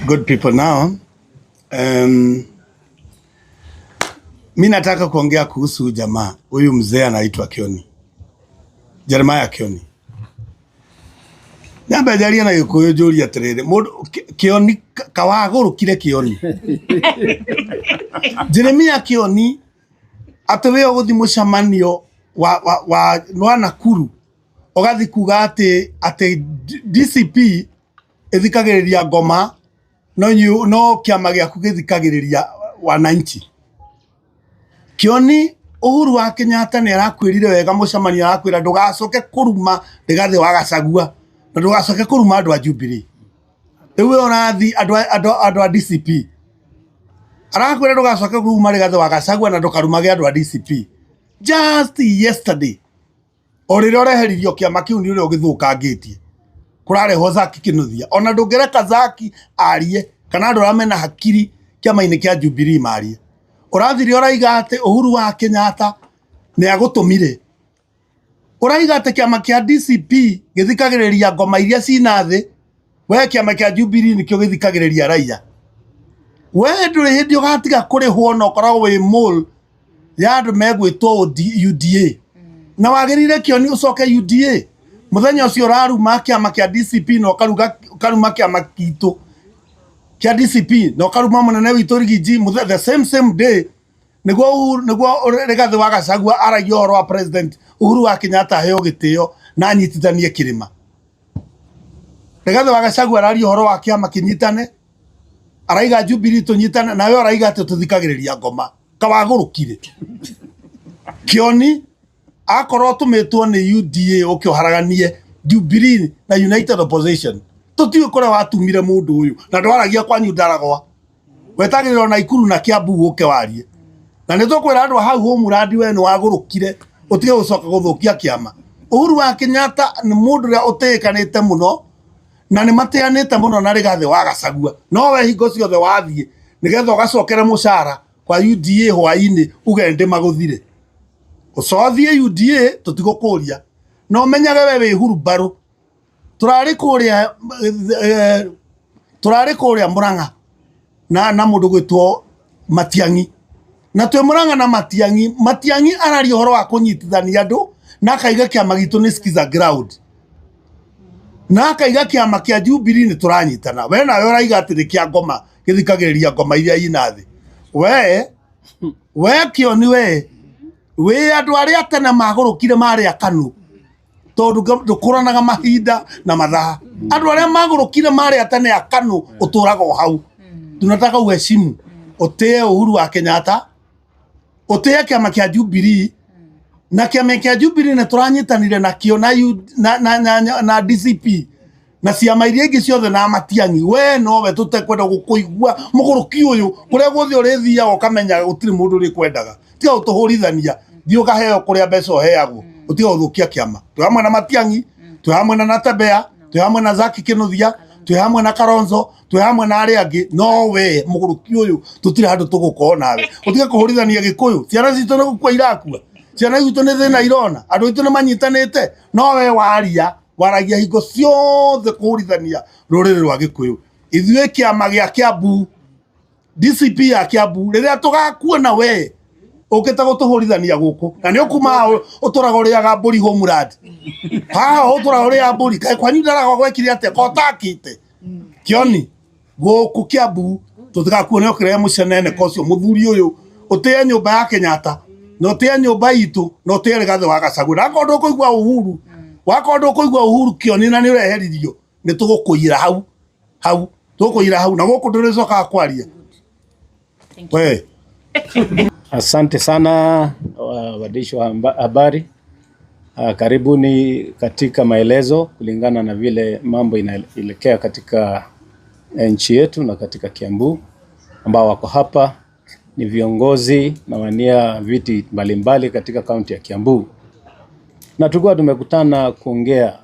Good people now. Mi nataka kuongea kuhusu huyu jamaa, huyu mzee anaitwa Kioni. Jeremiah Kioni. Nyambe njarie na Gikuyu njurie atiriri, mundu Kioni kawagurukire Kioni. Jeremiah Kioni ati we uguthi mucemanio wa Nakuru ugathi kuga ati DCP ithikagiriria ngoma no no kiama giaku githikagiriria wananchi. Kioni, Uhuru wa Kenyatta nĩ arakwĩrire wega mũcemanio, arakwĩra ndũgacoke kũruma Rigathĩ wa Gachagua na ndũgacoke kũruma andũ a Jubilee. Rĩu we ũrathi andũ a DCP, arakwĩra ndũgacoke kũruma Rigathĩ wa Gachagua na ndũkarumage andũ a DCP. Just yesterday, o rĩrĩa ũreheririo kĩama kĩu nĩ ũrĩa ũgĩthũkangĩtie, kũrarehwo Zaki Kinuthia, ona ndũngĩreka Zaki arie kana andũ arĩa mena hakiri kĩama-inĩ kĩa Jubilee marie. Ũrathire ũraiga atĩ Uhuru wa Kenyatta nĩ agũtũmire, ũraiga atĩ kĩama kĩa DCP gĩthikagĩrĩria ngoma iria cina thĩ, we kĩama kĩa Jubilee nĩkĩo gĩthikagĩrĩria raia. We ndũrĩ hĩndĩ ũgatiga kũrĩhwo na ũkoragwo wĩ mole ya andũ megwĩtwo UDA, na wagĩrĩire Kĩoni ũcoke UDA. Mũthenya ũcio ũraruma kĩama kĩa DCP na ũkaruma kĩama kitũ kĩa DCP na ũkaruma mũnene witũ Rigiji, the same same day nĩguo Rigathĩ wa Gachagua aragia ũhoro wa President Uhuru wa Kenyatta aheo gĩtĩo na anyitithanie kĩrĩma. Rigathĩ wa Gachagua araria ũhoro wa kĩama kĩnyitane, araiga Jubilee tũnyitane, nawe ũraiga atĩ tũthikagĩrĩria ngoma. Kawagũrũkire Kĩoni, akorwo tũmĩtwo nĩ UDA ũke ũharaganie Jubilee na United Opposition, tũtiũĩ kũrĩa watumire mũndũ ũyũ na ndwaragia kwanyu Ndaragwa, wetagĩrĩrwo na Ikuru na Kiambu ũke warie, na nĩ tũkwĩra andũ a hau Homeland we nĩ wagũrũkire, ũtige gũcoka gũthũkia kĩama. Uhuru wa Kenyatta nĩ mũndũ ũrĩa ũtĩĩkanĩte mũno na nĩ mateanĩte mũno na Rigathĩ wa Gachagua, no we hingo ciothe wathiĩ nĩgetha ũgacokere mũcara kwa UDA hwainĩ uge ndĩmagũthire, ũcothiĩ UDA tũtigũkũria, na ũmenyage we wĩ hurumbarũ. Tũrarĩ kũrĩa Murang'a na mũndũ gwĩtwo Matiang'i, na twĩ Murang'a na Matiang'i, Matiang'i araria ũhoro wa kũnyitithania andũ na akaiga kĩama gitũ nĩ skiza ground, na akaiga kĩama kĩa Jubilee nĩ tũranyitana. We nawe ũraiga atĩ nĩ kĩa ngoma, gĩthikagĩrĩria ngoma iria ina thĩ. We Kĩoni, we wĩ andũ arĩa tene magũrũkire marĩ akanu, tondũ ndũkũranaga mahinda na mathaa. Andũ arĩa magũrũkire marĩ tene akanu, ũtũraga o hau. Tunataka uheshimu, ũtĩe Uhuru wa Kenyatta, ũtĩe kĩama kĩa Jubilee, na kĩama kĩa Jubilee nĩ tũranyitanire nakĩo na, na DCP na ciama iria ingĩ ciothe na Matiang'i. We nowe tũtekwenda gũkũigua mũgũrũki ũyũ, kũrĩa guothe ũrĩthiaga ũkamenya gũtirĩ mũndũ ũrĩkwendaga. Tiga gũtũhũrithania, thiĩ ũkaheo kũrĩa mbeca ũheagwo, ũtige gũthũkia kĩama. Twĩ hamwe na Matiang'i, twĩ hamwe na Natembeya, twĩ hamwe na Zaki Kinuthia, twĩ hamwe na Kalonzo, twĩ hamwe na arĩa angĩ, no we mũgũrũki ũyũ tũtirĩ handũ tũgũkorwo nawe. Ũtige kũhũrithania Gĩkũyũ, ciana citũ nĩ gũkua irakua, ciana itũ nĩ thĩna irona, andũ aitũ nĩ manyitanĩte, no we waria waragia hingo ciothe kũhũrithania rũrĩrĩ rwa Gĩkũyũ. Ithuĩ kĩama gĩa Kiambu, DCP ya Kiambu, rĩrĩa tũgakuona we ũkĩte gũtũhũrithania gũkũ na nĩ ũkuma haha ũtũraga ũrĩaga mbũri homeland, haha ũtũraga ũrĩaga mbũri, kaĩ kwanyu ndaraga gwekire atĩa kotakĩte Kĩoni gũkũ Kiambu, tũtigakuona ũkĩrehe mũcenene ka ũcio mũthuri ũyũ. Ũtĩe nyũmba ya Kenyatta na ũtĩe nyũmba itũ na ũtĩe Rigathĩ wa Gachagua, na akorwo ndũkũigua Uhuru, wakorwo ndũkũigua Uhuru Kĩoni na nĩ ũreheririo, nĩ tũgũkũiyĩra hau hau, tũgũkũiyĩra hau na gũkũ ndũrĩcokaga kwaria we. Asante sana waandishi wa habari. Karibuni katika maelezo kulingana na vile mambo inaelekea katika nchi yetu na katika Kiambu. Ambao wako hapa ni viongozi na wania viti mbalimbali katika kaunti ya Kiambu, na tulikuwa tumekutana kuongea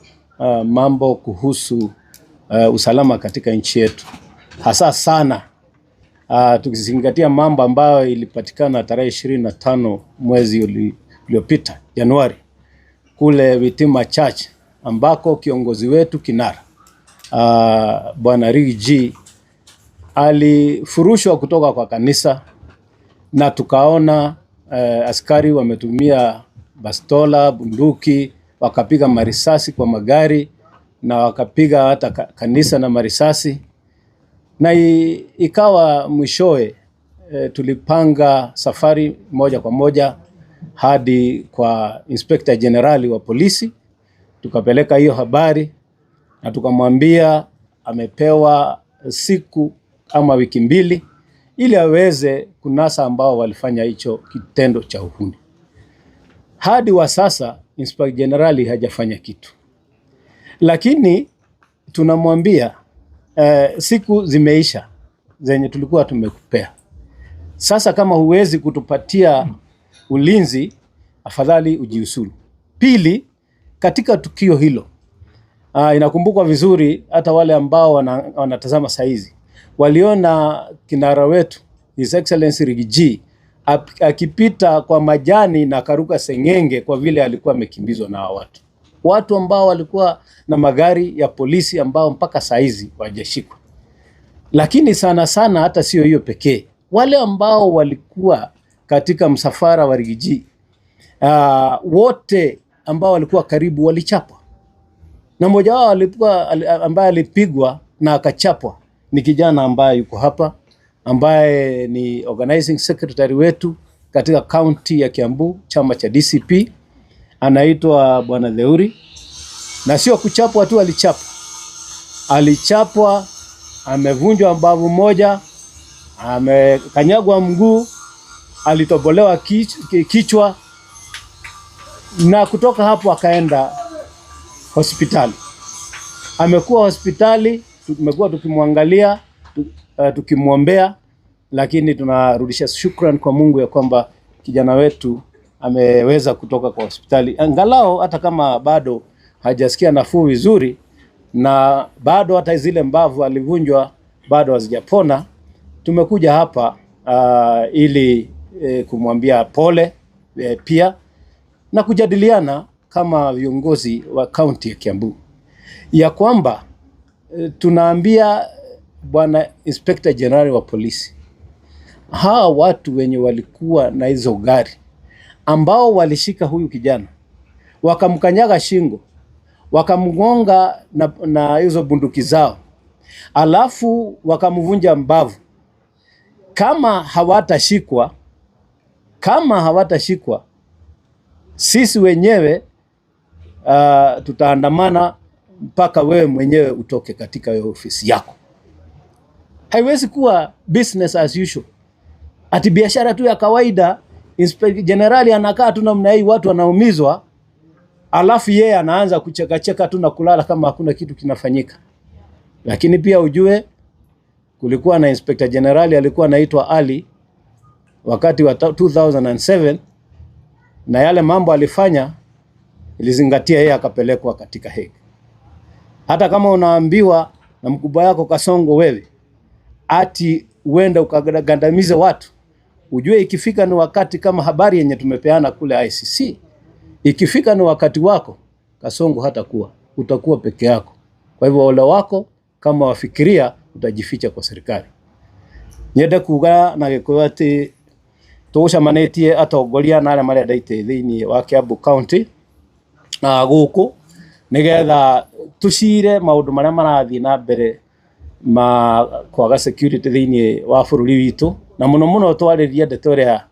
mambo kuhusu usalama katika nchi yetu, hasa sana tukizingatia mambo ambayo ilipatikana tarehe 25 mwezi uliopita Januari kule Witima Church ambako kiongozi wetu kinara Bwana Riggy G Alifurushwa kutoka kwa kanisa na tukaona askari wametumia bastola, bunduki, wakapiga marisasi kwa magari na wakapiga hata kanisa na marisasi na ikawa mwishowe tulipanga safari moja kwa moja hadi kwa Inspector Generali wa polisi, tukapeleka hiyo habari na tukamwambia amepewa siku ama wiki 2 ili aweze kunasa ambao walifanya hicho kitendo cha uhuni. Hadi wa sasa Inspector Generali hajafanya kitu, lakini tunamwambia siku zimeisha zenye tulikuwa tumekupea. Sasa kama huwezi kutupatia ulinzi, afadhali ujiusulu. Pili, katika tukio hilo inakumbukwa vizuri, hata wale ambao wanatazama saizi waliona kinara wetu His Excellency Riggy G akipita kwa majani na karuka sengenge kwa vile alikuwa amekimbizwa na watu ambao walikuwa na magari ya polisi ambao mpaka saizi hawajashikwa. Lakini sana sana hata sio hiyo pekee, wale ambao walikuwa katika msafara wa Riggy G wote ambao walikuwa karibu walichapwa, na mmoja wao alikuwa ambaye alipigwa na akachapwa ni kijana ambaye yuko hapa, ambaye ni organizing secretary wetu katika county ya Kiambu, chama cha DCP, anaitwa Bwana Theuri. Na sio kuchapwa tu, alichapwa, amevunjwa mbavu moja, amekanyagwa mguu, alitobolewa kichwa, na kutoka hapo akaenda hospitali. Amekuwa hospitali, tumekuwa tukimwangalia, tukimwombea, lakini tunarudisha shukrani kwa Mungu ya kwamba kijana wetu ameweza kutoka kwa hospitali, angalau hata kama bado hajasikia nafuu vizuri, na bado hata zile mbavu alivunjwa bado hazijapona. Tumekuja hapa ili kumwambia pole pia na kujadiliana kama viongozi wa kaunti ya Kiambu ya kwamba tunaambia Bwana Inspector General wa polisi, hawa watu wenye walikuwa na hizo gari ambao walishika huyu kijana wakamkanyaga shingo, wakamgonga na hizo bunduki zao, alafu wakamvunja mbavu, kama hawatashikwa sisi wenyewe tutaandamana mpaka wewe mwenyewe utoke katika hiyo ofisi yako. Haiwezi kuwa business as usual, ati biashara tu ya kawaida. Inspector Generali anakaa tu namna hii, watu wanaumizwa, alafu yeye anaanza kuchekacheka tu na kulala kama hakuna kitu kinafanyika. Lakini pia ujue kulikuwa na Inspector Generali alikuwa anaitwa Ali wakati wa 2007, na yale mambo alifanya ilizingatia yeye akapelekwa katika Hague. Hata kama unaambiwa na mkubwa yako Kasongo wewe ati uende ukagandamize watu, ujue ikifika ni wakati, kama habari yenye tumepeana kule ICC, ikifika ni wakati wako Kasongo hatakuwa, utakuwa peke yako. Kwa hivyo ole wako kama wafikiria utajificha kwa serikali. Nyende kuga na gikuyu ati tugucemanitie atongoria na aria marenda itĩ thiini wa Kiambu County guku nigetha tucire maundu maria marathie na mbere ma kwaga security thiini wa bururi witu, na muno muno twaririe ndeto iria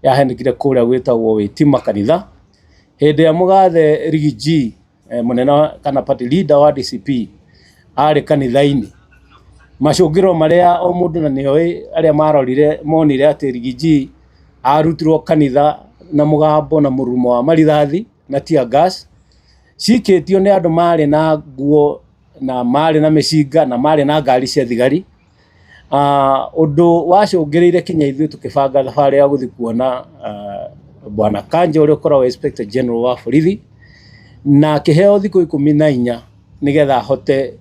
yahenekire kuria gwitagwo Witima kanitha hindi ya mugathe Riggy G munene kana party leader wa DCP ari kanitha-ini. Macungiro maria o mundu na nioĩ aria marorire monire ati Riggy G arutirwo kanitha na mugambo na murumo wa marithathi na tear gas cikĩtio nĩ andũ marĩ na nguo na marĩ na mĩcinga na marĩ na ngari cia thigari. Ũndũ wacũngĩrĩire kinya ithuĩ tũkĩbanga thabarĩ ya gũthiĩ kuona Bwana Kanja ũrĩa ũkoragwo Inspector General wa borithi, na akĩheo thikũ 14 nĩgetha ahote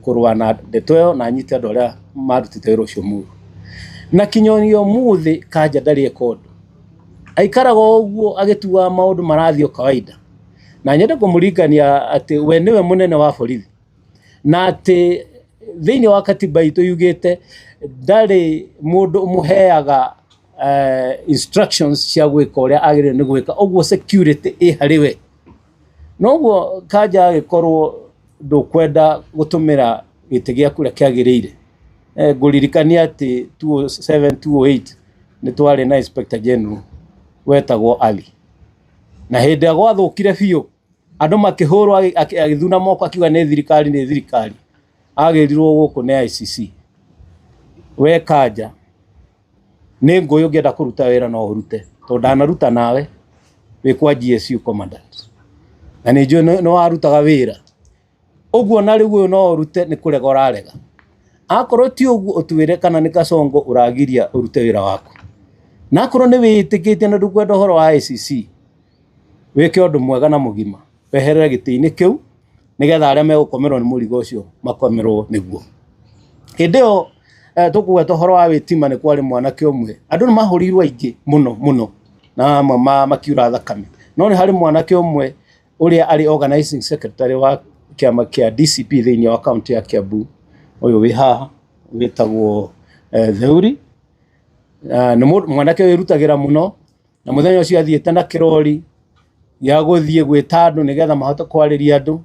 kũrũa na ndeto ĩyo na anyite andũ arĩa marutĩte wĩra ũcio mũru. Na kinya ũmũthĩ Kanja ndarĩ eka ũndũ, aikaraga o ũguo agĩtuaga maũndũ marathiĩ o kawaida. Na nyende kũmũririkania atĩ we nĩwe mũnene wa borithi, na atĩ Thĩinĩ wa katiba itũ yugĩte ndarĩ mũndũ ũmũheaga instructions cia gwĩka ũrĩa agĩrĩire nĩ gwĩka, ũguo security ĩ harĩ we. Noguo Kanja agĩkorwo ndũkwenda gũtũmĩra gĩtĩ gĩaku ũrĩa kĩagĩrĩire, ngũririkania atĩ 2007 2008 nĩ twarĩ na Inspector General wetagwo Ali, na hĩndĩ ĩrĩa gwathũkire biũ andũ makĩhũrwo agĩthuna moko akiuga nĩ thirikari, nĩ thirikari, agĩrirwo gũkũ nĩ ICC. We Kanja nĩ ngũĩ ũngĩenda kũruta wĩra no ũrute, tondũ ndanaruta nawe wĩ kwa GSU commandant, na nĩ njũĩ nĩ warutaga wĩra ũguo, na rĩu ũyũ no ũrute, nĩ kũrega ũrarega. Akorwo ti ũguo ũtwĩre kana nĩ Kasongo ũragiria ũrute wĩra waku, na akorwo nĩ wĩtĩkĩtie na ndũkwenda ũhoro wa ICC, wĩke ũndũ mwega na mũgima, weherere gĩtĩ-inĩ kĩu nĩgetha arĩa megũkomerwo nĩ mũrigo ũcio makomerwo nĩguo. Hĩndĩ ĩyo tũkũgweta ũhoro wa wĩtima, nĩ kwarĩ mwanake ũmwe, andũ nĩ mahũrirwo aingĩ mũno mũno na amwe makiura thakame, no nĩ harĩ mwanake ũmwe ũrĩa arĩ organizing secretary wa kĩama kĩa DCP thĩinĩ wa kaunti ya Kiambu, ũyũ wĩ haha wĩtagwo Theuri. Nĩ mwanake wĩrutagĩra mũno, na mũthenya ũcio athiĩte na kĩrori gĩa gũthiĩ gwĩta andũ nĩgetha mahote kwarĩria andũ,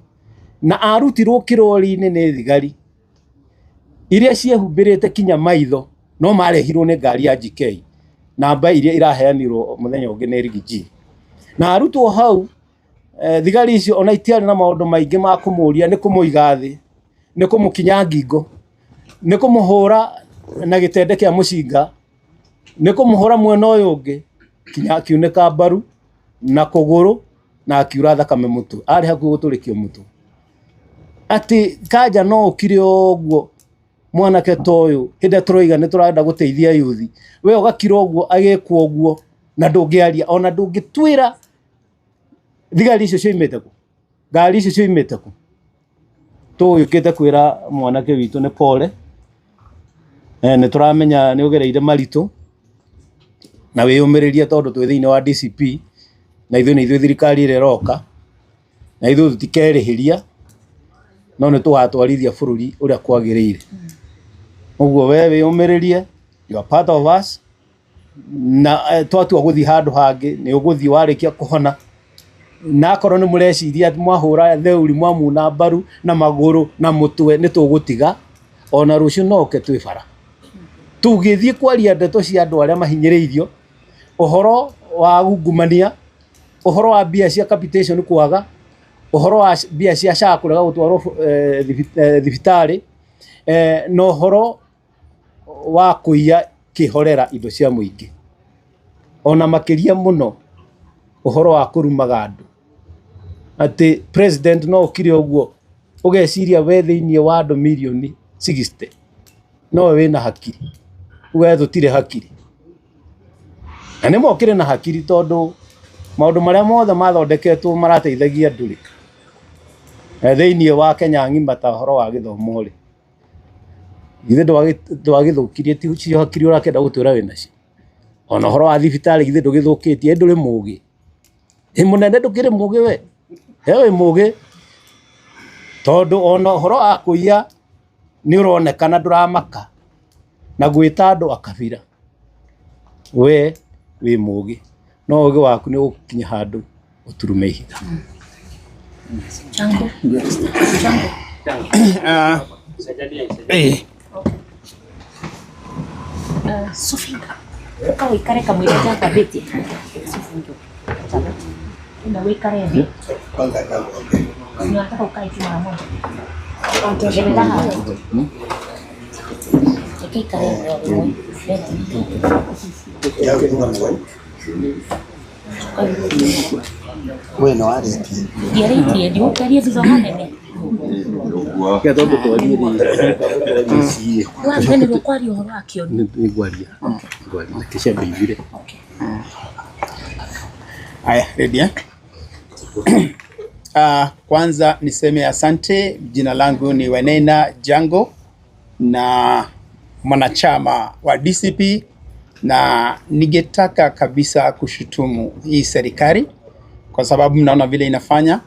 na arutirwo kĩrori-inĩ nĩ thigari iria ciehumbĩrĩte kinya maitho, no marehirwo nĩ ngari ya GK namba iria iraheanirwo mũthenya ũngĩ nĩ Riggy G. Na arutwo hau, thigari icio ona itiarĩ na maũndũ maingĩ ma kũmũria, nĩ kũmũiga thĩ, nĩ kũmũkinya ngingo, nĩ kũmũhũra na gĩtende kĩa mũcinga, nĩ kũmũhũra mwena ũyũ ũngĩ kinya akiunĩka mbaru na kũgũrũ na akiura thakame mũtwe, arĩ hakuhĩ gũtũrĩkio mũtwe. Atĩ Kanja no ũkire ũguo mwanake ta ũyũ, hĩndĩ ĩrĩa tũroiga nĩ tũrenda gũteithia yuthi, we ũgakira ũguo agĩkwo ũguo na ndũngĩaria ona ndũngĩtwĩra thigari icio cioimĩte kũ, ngari icio cioimĩte kũ. Tũgũgĩũkĩte kwĩra mwanake witũ nĩ pole, nĩ tũramenya nĩ ũgereire maritũ na wĩyũmĩrĩrie, tondũ twĩ thĩinĩ wa DCP na ithuĩ nĩ ithuĩ thirikari ĩrĩa ĩroka, na ithuĩ tũtikerĩhĩria, no nĩ tũgatwarithia bũrũri ũrĩa kwagĩrĩire. Ũguo we wĩyũmĩrĩrie, you are part of us, na twatua gũthiĩ handũ hangĩ nĩ ũgũthiĩ warĩkia kũhona. Na akorwo nĩ mũreciria atĩ mwahũra Theuri mwamuna mbaru na magũrũ na mũtwe nĩ tũgũtiga, ona rũciũ no ũke twĩ bara tũgĩthiĩ kwaria ndeto cia andũ arĩa mahinyĩrĩirio, ũhoro wa ungumania, ũhoro wa mbia cia capitation kwaga, ũhoro wa mbia cia SHA kũrega gũtwarwo thibitarĩ, na ũhoro wa kũiya kĩhorera indo cia mũingĩ, ona makĩria mũno ũhoro wa kũrumaga andũ, atĩ president no ũkire ũguo ũgeciria we thĩinĩ wa andũ mirioni 60 nowe wĩna hakiri, we tũtirĩ hakiri. Na nĩ mokĩrĩ na hakiri, tondũ maũndũ marĩa mothe mathondeketwo marateithagia andũ rĩ, thĩinĩ wa Kenya ng'ima, ta ũhoro wa gĩthomo rĩ, githĩ ndwagĩthũkirie? Ti cio hakiri ũrakĩenda gũtwĩra wĩnacio? Ona ũhoro wa thibitarĩ githĩ ndũgĩthũkĩtie? Ndũrĩ mũgĩ? Ĩ mũnene, ndũkĩrĩ mũgĩ we? He wĩ mũgĩ, tondũ ona ũhoro wa kũiya nĩ ũronekana ndũramaka na gwĩta andũ akabira. We wĩ mũgĩ, no ũgĩ waku nĩ ũgũkinya handũ ũturume ihiga. Chango. Chango. Sophie, uka wikare kamwira njatambĩtie. Sophie, njoo. Enda wikare thĩ. Unataka ukae tu mara moja. Gerera haha. Reke ikare o rĩmwe. We no arĩtie. Ndiarĩtie, ndigũkĩaria thutha wa nene. Reke twambe twarie rĩ, Wariganĩrwo kwaria ũhoro wa kĩoni. Nĩ ngwaria, ngwaria reke ciambe ithire. Haya, ready eh? Kwanza niseme asante. Jina langu ni Wenena Jango na mwanachama wa DCP, na ningetaka kabisa kushutumu hii serikali kwa sababu mnaona vile inafanya.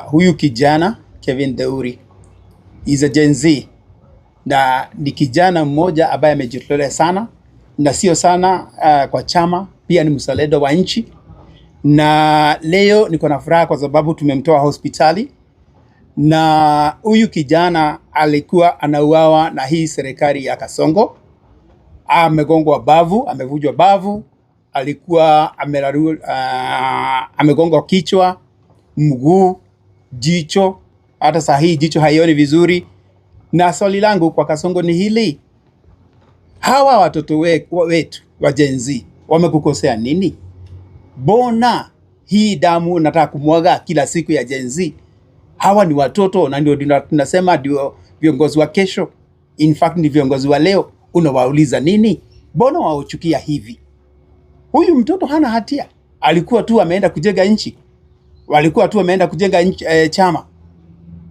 Huyu kijana Kevin Deuri is a Gen Z. na ni kijana mmoja ambaye amejitolea sana na sio sana kwa chama, pia ni mzalendo wa nchi. Na leo niko na furaha kwa sababu tumemtoa hospitali, na huyu kijana alikuwa anauawa na hii serikali ya Kasongo. Amegongwa bavu, amevunjwa bavu, alikuwa amegongwa kichwa, mguu, jicho, hata saa hii jicho haioni vizuri. Na swali langu kwa Kasongo ni hili, hawa watoto wetu wa Gen Z wamekukosea nini? Bona hii damu nataka kumwaga kila siku ya Gen Z? Hawa ni watoto na ndio tunasema ndio viongozi wa kesho. In fact ni viongozi wa leo. Unawauliza nini? Mbona waochukia hivi? Huyu mtoto hana hatia, alikuwa tu ameenda kujenga nchi, walikuwa tu wameenda kujenga nchi, chama.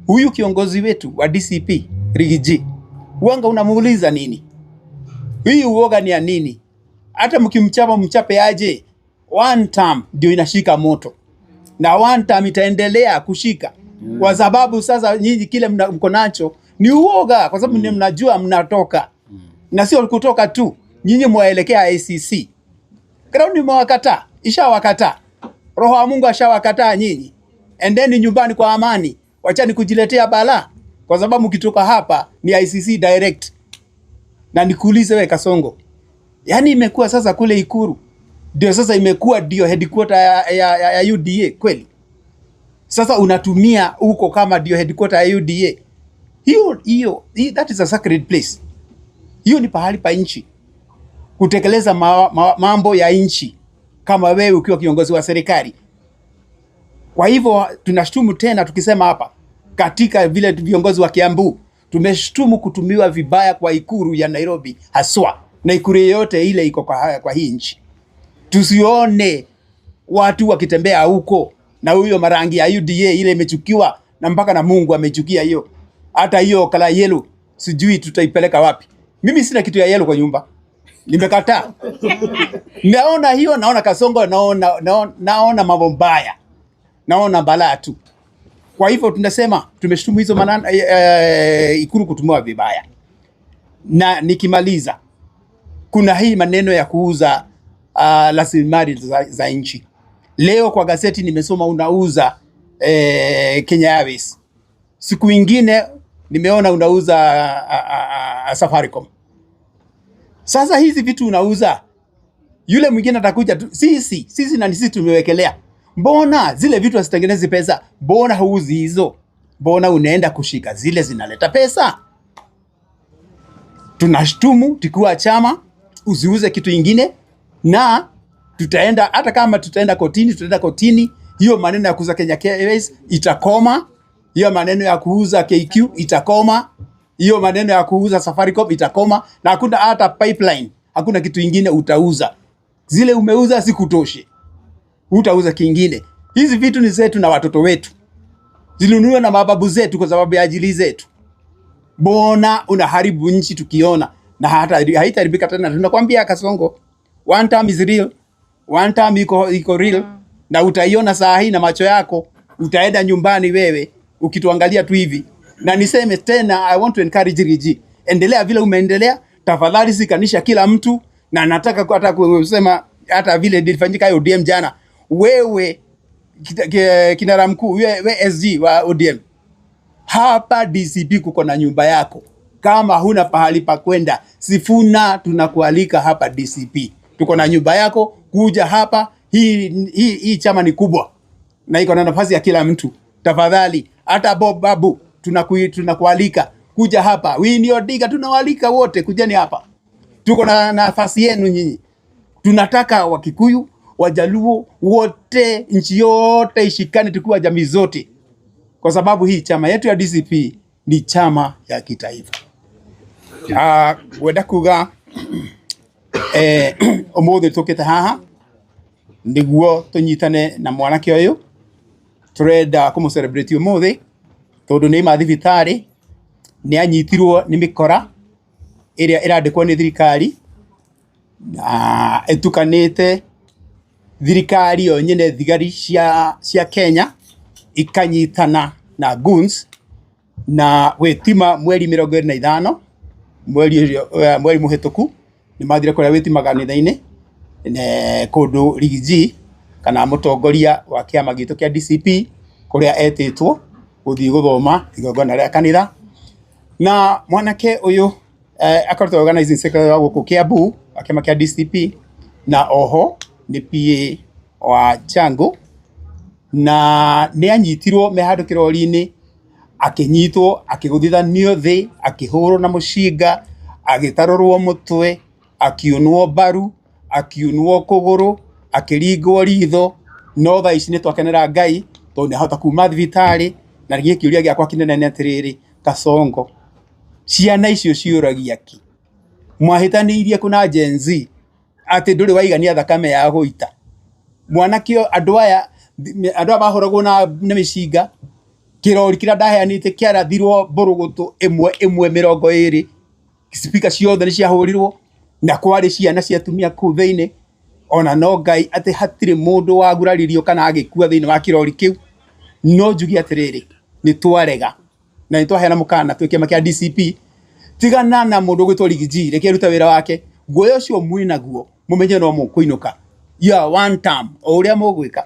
Huyu kiongozi wetu wa DCP Riggy G, wanga unamuuliza nini? Hii uoga ni ya nini? Hata mkimchapa mchape aje, one term ndio inashika moto na one term itaendelea kushika kwa sababu sasa nyinyi kile mko nacho ni uoga, kwa sababu mnajua mnatoka na sio kutoka tu, nyinyi mwaelekea ICC. Ground imewakataa, ishawakataa. Roho wa Mungu ashawakataa nyinyi. Endeni nyumbani kwa amani, wachani kujiletea balaa, kwa sababu mkitoka hapa ni ICC direct. Na nikuulize we Kasongo, yani imekuwa sasa kule Ikuru ndio sasa imekuwa ndio headquarter ya UDA kweli? Sasa unatumia huko kama ndio headquarter ya UDA. Hiyo hiyo, that is a sacred place. Hiyo ni pahali pa nchi kutekeleza mambo ya nchi, kama wewe ukiwa kiongozi wa serikali. Kwa hivyo tunashtumu tena tukisema hapa katika vile viongozi wa Kiambu tumeshtumu kutumiwa vibaya kwa Ikuru ya Nairobi haswa na Ikuru yoyote ile iko kwa hii nchi. Tusione watu wakitembea huko na huyo marangi ya UDA ile imechukiwa na mpaka na Mungu amechukia hiyo. Hata hiyo color yellow sijui tutaipeleka wapi. Mimi sina kitu ya yellow kwa nyumba. Nimekataa. Naona hiyo, naona Kasongo, naona mambo mbaya. Naona balaa tu. Kwa hivyo tunasema tumeshtumu hizo manana, Ikulu kutumiwa vibaya. Na nikimaliza, kuna hii maneno ya kuuza rasilimali za nchi. Leo kwa gazeti nimesoma unauza Kenya Airways. Siku ingine nimeona unauza Safaricom. Sasa hizi vitu unauza, yule mwingine atakuja tu, sisi na sisi tumewekelea. Mbona zile vitu hazitengenezi pesa? Mbona huuzi hizo? Mbona unaenda kushika zile zinaleta pesa? Tunashtumu tukiwa chama usiuze kitu ingine, na tutaenda hata kama tutaenda kotini, tutaenda kotini. Hiyo maneno ya kuuza Kenya Airways itakoma, hiyo maneno ya kuuza KQ itakoma, hiyo maneno ya kuuza Safaricom itakoma, na hakuna hata pipeline, hakuna kitu ingine utauza. Zile umeuza sikutoshe, utauza kingine. Hizi vitu ni zetu na watoto wetu, zilinunuliwa na mababu zetu kwa sababu ya ajili zetu. Mbona unaharibu nchi tukiona, na hata haitaharibika tena. Tunakwambia Kasongo, one time is real, one time iko real, na utaiona saa hii na macho yako. Utaenda nyumbani wewe ukituangalia tu hivi. Na niseme tena, I want to encourage Riggy, endelea vile umeendelea, tafadhali sikanisha kila mtu, na nataka hata kusema hata vile ilifanyika hiyo ODM jana, wewe kinara mkuu, we SG wa ODM, hapa DCP kuko na nyumba yako. Kama huna pahali pa kwenda, Sifuna tunakualika hapa DCP. Tuko na nyumba yako, kuja hapa. Hii chama ni kubwa na iko na nafasi ya kila mtu. Tafadhali, hata Bob Babu tunakualika kuja hapa. Winnie Odinga tunawalika wote, kujeni hapa. Tuko na nafasi yenu nyinyi. Tunataka Wakikuyu, Wajaluo wote, nchi yote ishikane tukiwa jamii zote, kwa sababu hii chama yetu ya DCP ni chama ya kitaifa. Ngwenda kuga umuthi tukite haha niguo tunyitane na mwanake uyu turenda kumu celebrate umuthi tondu ni ma thibitari ni anyitirwo ni mikora iria irandikwo ni thirikari na itukanite thirikari yo nyene thigari cia Kenya ikanyitana na goons na witima mweri 25. Mweri muhituku ni mathire kuria witi makanitha-ini ne kundu Rigiji kana mutongoria wa kiama gitu kia DCP kuria etitwo guthii guthoma igongona ria kanitha. Na mwanake uyu akoretwo organizing secretary wa guku Kiambu wa kiama kia DCP na oho ni PA wa Chango, na ni anyitirwo me handu kirori-ini, akinyitwo akiguthithanio thi, akihurwo na mucinga, agitarurwo mutwe, akiunwo mbaru, akiunwo kuguru, akiringwo ritho. No thaa ici ni twakenera Ngai tondu ni ahota kuma thibitari. Na niĩ kĩũria gĩakwa kĩnene nĩ atĩrĩrĩ, Kasongo, ciana icio ciũragia ki mwahĩtanĩirie kũ na Gen Z atĩ ndũrĩ waigania thakame ya gũita mwanake? Andũ aya mahũragwo na mĩcinga. Kĩrori kĩrĩa ndaheanĩte kĩarathirwo mbũrũgũtũ ĩmwe ĩmwe 20, speaker ciothe nĩ ciahũrirwo na kwarĩ ciana cia atumia kũu thĩinĩ. Ona no Ngai atĩ hatirĩ mũndũ waguraririo kana agĩkua thĩinĩ wa kĩrori kĩu. No njuge atĩrĩrĩ, nĩ twarega na nĩ twaheana mũkana twĩ kĩama kĩa DCP, tigana na mũndũ ũgwĩtwo Rigiji, reke arute wĩra wake. Guoya ũcio mwĩnaguo mũmenye no mũkũinũka. You are one term, o ũrĩa mũgwĩka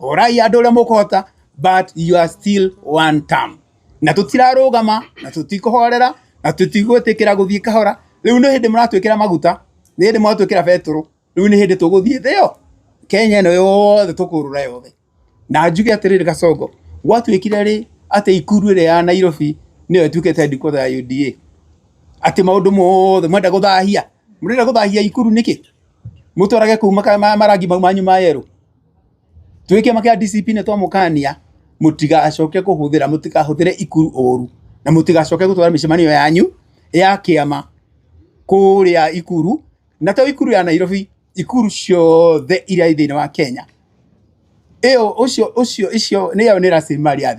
orai andũ ũrĩa mũkũhota, but you are still one term. Na tũtirarũgama na tũtikũhorera na tũtigwĩtĩkĩra gũthiĩ kahora. Rĩu nĩ hĩndĩ mũratwĩkĩra maguta, nĩ hĩndĩ mũratwĩkĩra betũrũ, rĩu nĩ hĩndĩ tũgũthiĩ thĩ ĩyo Kenya ĩno yothe tũkũrũra yothe. Na njuge atĩrĩrĩ, Kasongo, gwatuĩkire rĩ atĩ Ikuru ĩrĩa ya Nairobi nĩyo ĩtuĩkĩte headquarter ya UDA, atĩ maũndũ mothe mwenda gũthahia, mũrenda gũthahia Ikuru nĩkĩ? Mũtwarage kũu marangi mau manyu ma yerũ. Twĩ kĩama kĩa DCP nĩ twamũkania mũtigacoke kũhũthĩra, mũtikahũthĩre Ikuru ũru, na mũtigacoke gũtwara mĩcemanio yanyu ya kĩama kũrĩa Ikuru, na to Ikuru ya Nairobi, Ikuru ciothe iria i thĩinĩ wa Kenya. Ĩyo ũcio ũcio icio nĩyo nĩ rasilimali ya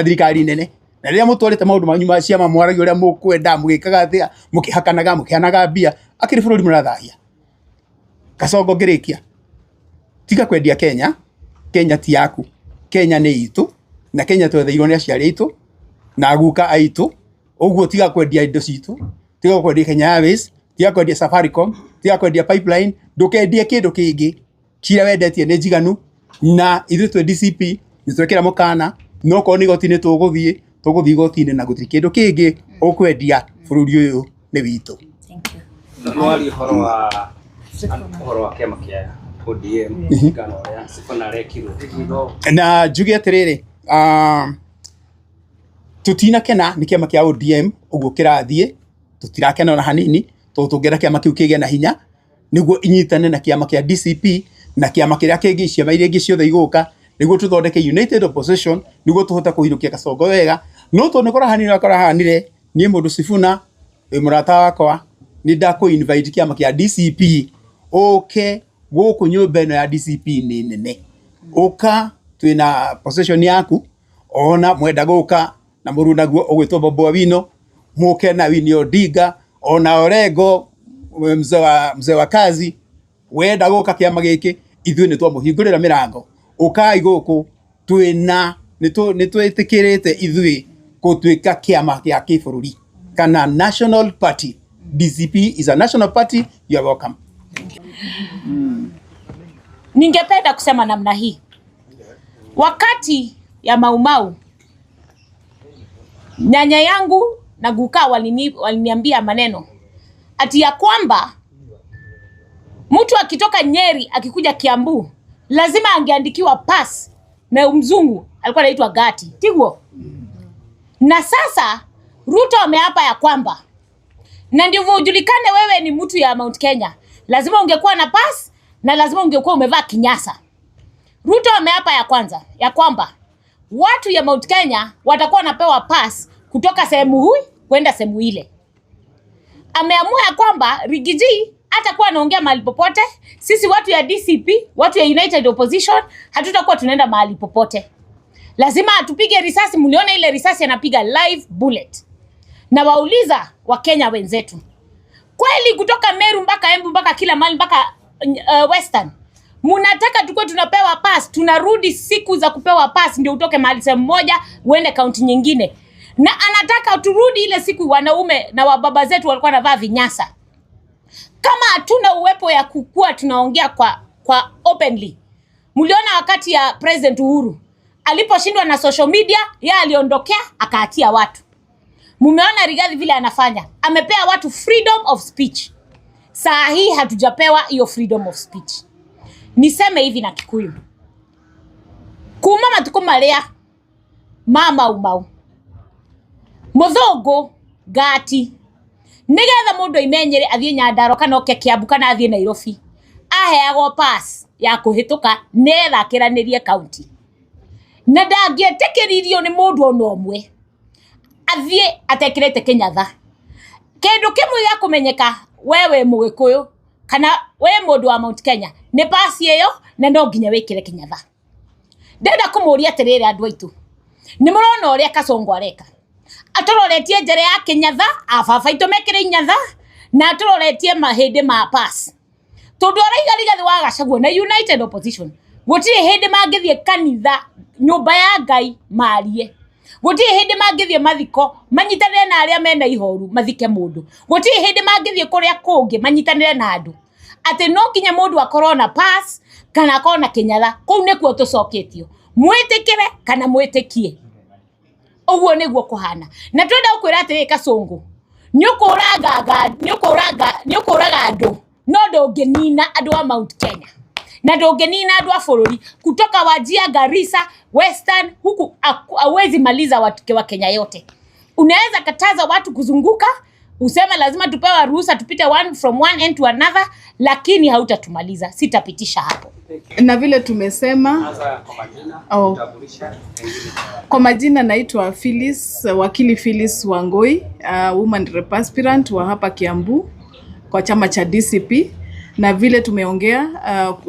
thirikari nene. Na rĩrĩa mũtwarĩte maũndũ manyu ma ciama, mwaragia ũrĩa mũkwenda, mũgĩkaga atĩa, mũkĩhakanaga, mũkĩhanaga mbia, akĩrĩ bũrũri mũrathahia. Kasongo, ngĩrĩkia, tiga kwendia Kenya. Kenya ti yaku, Kenya nĩ itũ, na Kenya twetheirwo nĩ aciari aitũ na guka aitũ. Ũguo tiga kwendia indo citũ, tiga kwendia Kenya Airways, tiga kwendia Safaricom, tiga kwendia pipeline, ndũkendie kĩndũ kĩngĩ. Kira wendetie nĩ njiganu. Na ithuĩ twĩ DCP nĩ twekĩra mũkana, no korwo nĩ igoti-inĩ, tũgũthiĩ igoti-inĩ, na gũtirĩ kĩndũ kĩngĩ ũkwendia. Bũrũri ũyũ nĩ witũ. Thank you. No warie ũhoro wa kĩama kĩa ODM kana ũrĩa Sifuna arekirwo hihi? Na njuge atĩrĩrĩ, tũtinakena nĩ kĩama kĩa ODM ũguo kĩrathiĩ. Tũtirakena ona hanini, tondũ tũngĩenda kĩama kĩu kĩgĩe na hinya nĩguo inyitane na kĩama kĩa DCP na kĩama kĩrĩa kĩngĩ, ciama iria ingĩ ciothe igũka, nĩguo tũthondeke united opposition, nĩguo tũhote kũinũkia Kasongo wega. No tondũ nĩ kũrahanire ũrĩa kũrahanire, niĩ mũndũ Sifuna wĩ mũrata wakwa, nĩ ndakũ invite kĩama kĩa DCP ũke gũkũ. Nyũmba ĩno ya DCP nĩ nene, ũka twĩna position yaku. Ona mwenda gũka na mũrunaguo ũgwĩtwo Bobi Wino, mũke na Winnie Odinga, ona Orengo, mzee wa kazi, wenda gũka kĩama gĩkĩ, ithuĩ nĩ twamũhingũrĩra mĩrango. Ũkai gũkũ, twĩna nĩ twĩtĩkĩrĩte ithuĩ gũtuĩka kĩama gĩa kĩbũrũri kana national party. DCP is a national party. You are welcome. Ningependa kusema namna hii. Wakati ya Maumau, nyanya yangu na guka waliniambia maneno ati ya kwamba mtu akitoka Nyeri akikuja Kiambu lazima angeandikiwa pass na mzungu alikuwa anaitwa Gati Tiguo. Na sasa Ruto ameapa ya kwamba na ndivyo ujulikane wewe ni mtu ya Mount Kenya, lazima ungekuwa na pass na lazima ungekuwa umevaa kinyasa. Ruto ameapa ya kwanza ya kwamba watu ya Mount Kenya watakuwa wanapewa pass kutoka sehemu hii kwenda sehemu ile. Ameamua ya kwamba Rigiji hatakuwa anaongea mahali popote. Sisi watu ya DCP, watu ya United Opposition hatutakuwa tunaenda mahali popote. Lazima atupige risasi. Mliona ile risasi anapiga live bullet. Na wauliza Wakenya wenzetu, kweli kutoka Meru mpaka Embu mpaka kila mahali mpaka Western munataka tukuwe tunapewa pass? Tunarudi siku za kupewa pass ndio utoke mahali sehemu moja uende kaunti nyingine. Na anataka turudi ile siku wanaume na wababa zetu walikuwa wanavaa vinyasa. Kama hatuna uwepo ya kukua tunaongea kwa openly. Mliona wakati ya President Uhuru aliposhindwa na social media, yeye aliondokea akaatia watu. Mumeona Rigathi vile anafanya, amepea watu freedom of speech. Saa hii hatujapewa hiyo freedom of speech. Niseme hivi na Kikuyu, kuma matuko maria ma Mau Mau muthungu ngati nigetha mundu aimenyere athie Nyandarua kana oke Kiambu kana athie Nairobi, aheagwo pass ya kuhituka nigetha akiranirie county, na ndangietikiririo ni mundu ona umwe athie atekirite kinyatha. Kindu kimwe gĩa kũmenyeka we wĩ mũgĩkũyũ kana we mũndũ wa Mount Kenya nĩ pasi ĩyo, na no nginya wĩkĩre kĩnyatha. Ndĩrenda kũmũria atĩrĩrĩ, andũ aitũ, nĩ mũrona ũrĩa Kasongo areka? Atũroretie njĩra ya kĩnyatha, ababa aitũ mekĩre inyatha, na atũroretie mahĩndĩ ma pass, tondũ araiga Rigathĩ wa Gachagua na United Opposition gũtirĩ hĩndĩ mangĩthiĩ kanitha, nyũmba ya Ngai, marie. Gũtirĩ hĩndĩ mangĩthiĩ mathiko manyitanĩre na arĩa mena ihoru mathike mũndũ. Gũtirĩ hĩndĩ mangĩthiĩ kũrĩa kũngĩ manyitanĩre na andũ, atĩ no nginya mũndũ akorwo na pass kana akorwo na kĩnyatha. Kũu nĩkuo tũcoketio, mwĩtĩkĩre kana mwĩtĩkie, ũguo nĩguo kũhana. Na twenda gũkwĩra atĩrĩ, Kasongo, nĩ ũkũraga andũ, no ndũngĩnina andũ a Mount Kenya na ndũngĩnina andũ a bũrũri kutoka Wajir, Garissa, Western huku, hauwezi maliza watu wa Kenya yote. Unaweza kataza watu kuzunguka, useme lazima tupewe ruhusa tupite from one end to another, lakini hautatumaliza. Sitapitisha hapo. Na vile tumesema Anza kwa majina, Oh. utambulisha pengine. Kwa majina naitwa Phyllis, wakili Phyllis Wangoi, woman rep aspirant wa hapa Kiambu kwa chama cha DCP, na vile tumeongea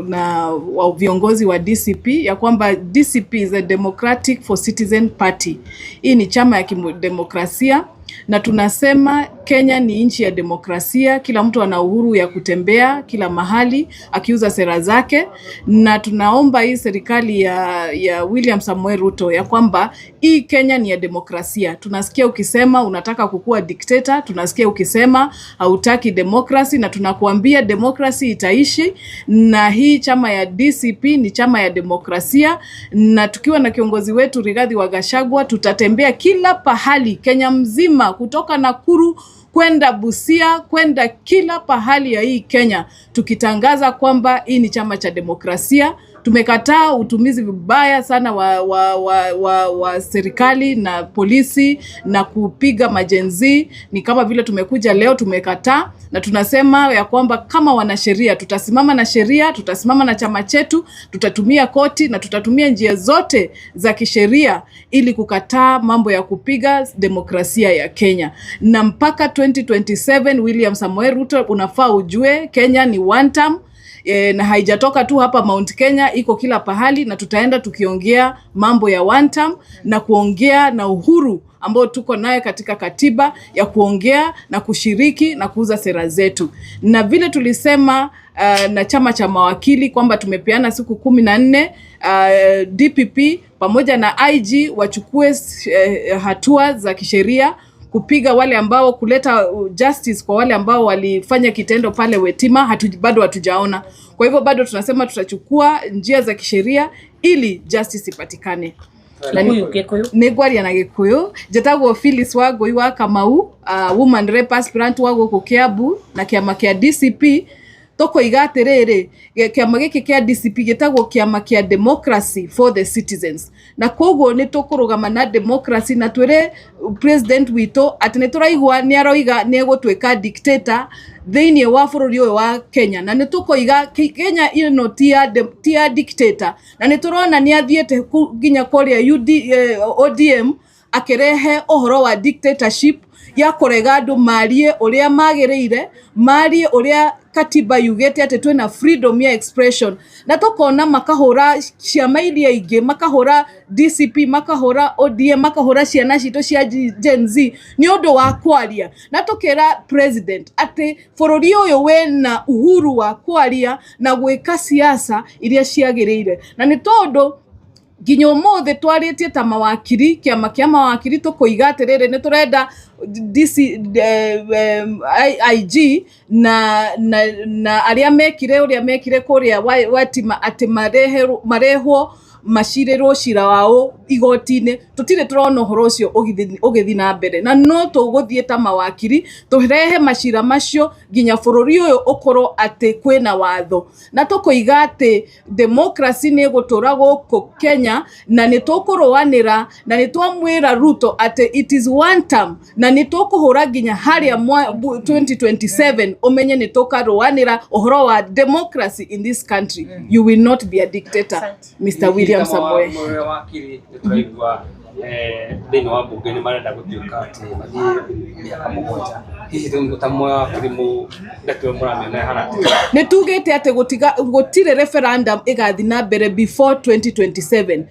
na wa viongozi wa DCP ya kwamba DCP is a Democratic for Citizen Party. Hii ni chama ya kidemokrasia na tunasema Kenya ni nchi ya demokrasia, kila mtu ana uhuru ya kutembea kila mahali akiuza sera zake, na tunaomba hii serikali ya William Samoei Ruto ya kwamba hii Kenya ni ya demokrasia. Tunasikia ukisema unataka kukuwa dikteta, tunasikia ukisema hautaki demokrasi, na tunakuambia demokrasi itaishi, na hii chama ya DCP ni chama ya demokrasia, na tukiwa na kiongozi wetu Rigathi wa Gachagua tutatembea kila pahali Kenya mzima, kutoka Nakuru kwenda Busia, kwenda kila pahali ya hii Kenya, tukitangaza kwamba hii ni chama cha demokrasia. Tumekataa utumizi vibaya sana wa serikali na polisi na kupiga ma-Gen Z. Ni kama vile tumekuja leo tumekataa, na tunasema ya kwamba kama wanasheria tutasimama na sheria, tutasimama na chama chetu, tutatumia koti na tutatumia njia zote za kisheria ili kukataa mambo ya kupiga demokrasia ya Kenya. Na mpaka 2027 William Samoei Ruto, unafaa ujue Kenya ni one term. Na haijatoka tu hapa Mount Kenya, iko kila pahali, na tutaenda tukiongea mambo ya one term na kuongea na uhuru ambao tuko naye katika katiba ya kuongea na kushiriki na kuuza sera zetu, na vile tulisema na chama cha mawakili kwamba tumepeana siku 14 DPP pamoja na IG wachukue hatua za kisheria kupiga wale ambao, kuleta justice kwa wale ambao walifanya kitendo pale Witima, bado hatujaona. Kwa hivyo bado tunasema tutachukua njia za kisheria ili justice ipatikane. Gikuyu, Gikuyu. Nĩ ngwaria na Gĩkũyũ. Njĩtagwo Phyllis Wangũi wa Kamau, woman rep aspirant wa gũkũ Kiambu na kĩama kĩa DCP. Tũkoiga atĩrĩrĩ, kĩama gĩkĩ kĩa DCP gĩtagwo kĩama kĩa Democracy for the Citizens, na koguo nĩ tũkũrũgama na democracy na twĩre president witũ atĩ nĩ tũraigua nĩ aroiga nĩ egũtuĩka dictator thĩinĩ wa bũrũri ũyũ wa Kenya, na nĩ tũkoiga Kenya ĩno ti ya dictator, na nĩ tũrona nĩ athiĩte nginya kũrĩa ODM akĩrehe ũhoro wa dictatorship ya kũrega andũ marie ũrĩa magĩrĩire, marie ũrĩa katiba yugĩte atĩ twĩna freedom ya expression, na tũkona makahũra ciama iria ingĩ, makahũra DCP, makahũra ODM, makahũra ciana citũ cia Gen Z nĩ ũndũ wa kwaria. Na tũkĩra president atĩ bũrũri ũyũ wĩna uhuru wa kwaria na gwĩka siasa iria ciagĩrĩire, na nĩ tondũ Nginya umuthi twaritie ta mawakiri, kiama kia mawakiri, tukoiga atiriri ni turenda DC, IG na aria mekire uria mekire kuria Witima ati marehwo macirirwo cira wao igoti-inĩ. Tũtirĩ tũrona ũhoro ũcio ũgĩthiĩ na mbere, na no tũgũthiĩ ta mawakiri tũrehe macira macio nginya bũrũri ũyũ ũkorwo atĩ kwĩna watho, na tũkoiga atĩ democracy nĩ ĩgũtũra gũkũ Kenya, na nĩ tũkũrũanĩra, na nĩ twamwĩra Ruto atĩ it is one term, na nĩ tũkũhũra nginya harĩa 2027. Ũmenye nĩ tũkarũanĩra ũhoro wa democracy in this country. You will not be a dictator, Mr. William Samoei. Mwe wakiri, nĩ tũraigua thĩinĩ wa mbunge nĩ marenda gũtuĩka atĩ mathiĩ mĩaka 7. Hihi ta mwe wakiri mu ndeto ĩyo mũramĩona ĩhana atĩa? Nĩ tugĩte atĩ gũtirĩ referendum ĩgathiĩ na mbere before 2027.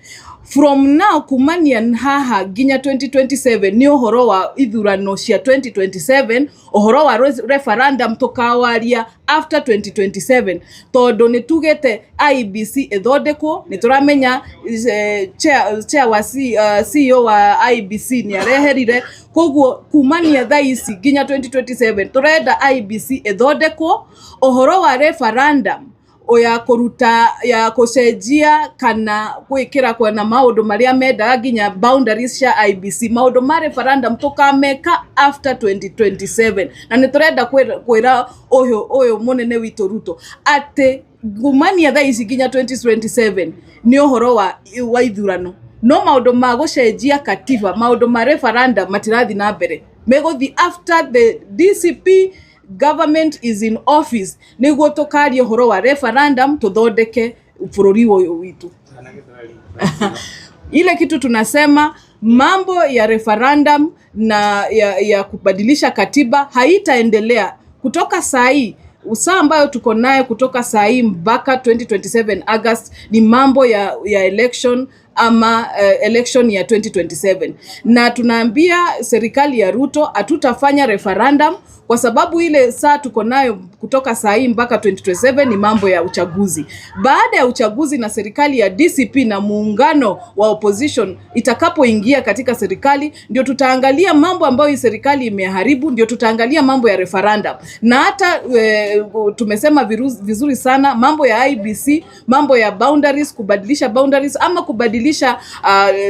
From now, kumania haha nginya 2027 nĩ ũhoro wa ithurano cia 2027. Ũhoro wa referendum tũkawaria after 2027, tondũ nĩ tugĩte IEBC ĩthondekwo. Nĩ tũramenya chair wa CEO wa IEBC nĩ areherire. Koguo kumania thaa ici nginya 2027 tũrenda IEBC ĩthondekwo. Ũhoro wa referendum ya kũruta, ya gũcenjia kana gwĩkĩra kwena maũndũ marĩa mendaga nginya boundaries cia IEBC, maũndũ ma referendum tũkameka after 2027. Na nĩ tũrenda kwĩra ũyũ mũnene witũ Ruto atĩ kumania thaa ici nginya 2027 nĩ ũhoro wa ithurano, no maũndũ ma gũcenjia katiba, maũndũ ma referendum matirathiĩ na mbere. Megũthiĩ after the DCP government is in office, nĩguo tũkaria ũhoro wa referendum tũthondeke bũrũri ũyũ witũ. Ile kitu tunasema, mambo ya referendum na ya kubadilisha katiba haitaendelea kutoka saa hii. Saa ambayo tuko nayo kutoka saa hii mpaka 2027 August ni mambo ya election ama election ya 2027, na tunaambia serikali ya Ruto hatutafanya referendum kwa sababu ile saa tuko nayo kutoka saa hii mpaka 2027 ni mambo ya uchaguzi. Baada ya uchaguzi na serikali ya DCP na muungano wa opposition itakapoingia katika serikali, ndio tutaangalia mambo ambayo hii serikali imeharibu, ndio tutaangalia mambo ya referendum. Na hata tumesema vizuri sana mambo ya IEBC, mambo ya boundaries, kubadilisha boundaries ama kubadilisha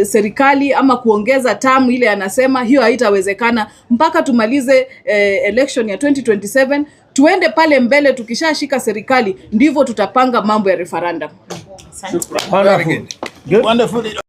serikali ama kuongeza term ile anasema, hiyo haitawezekana mpaka tumalize election ya 2027, tuende pale mbele. Tukishashika serikali ndivyo tutapanga mambo ya referendum. Wonderful. Good. Wonderful.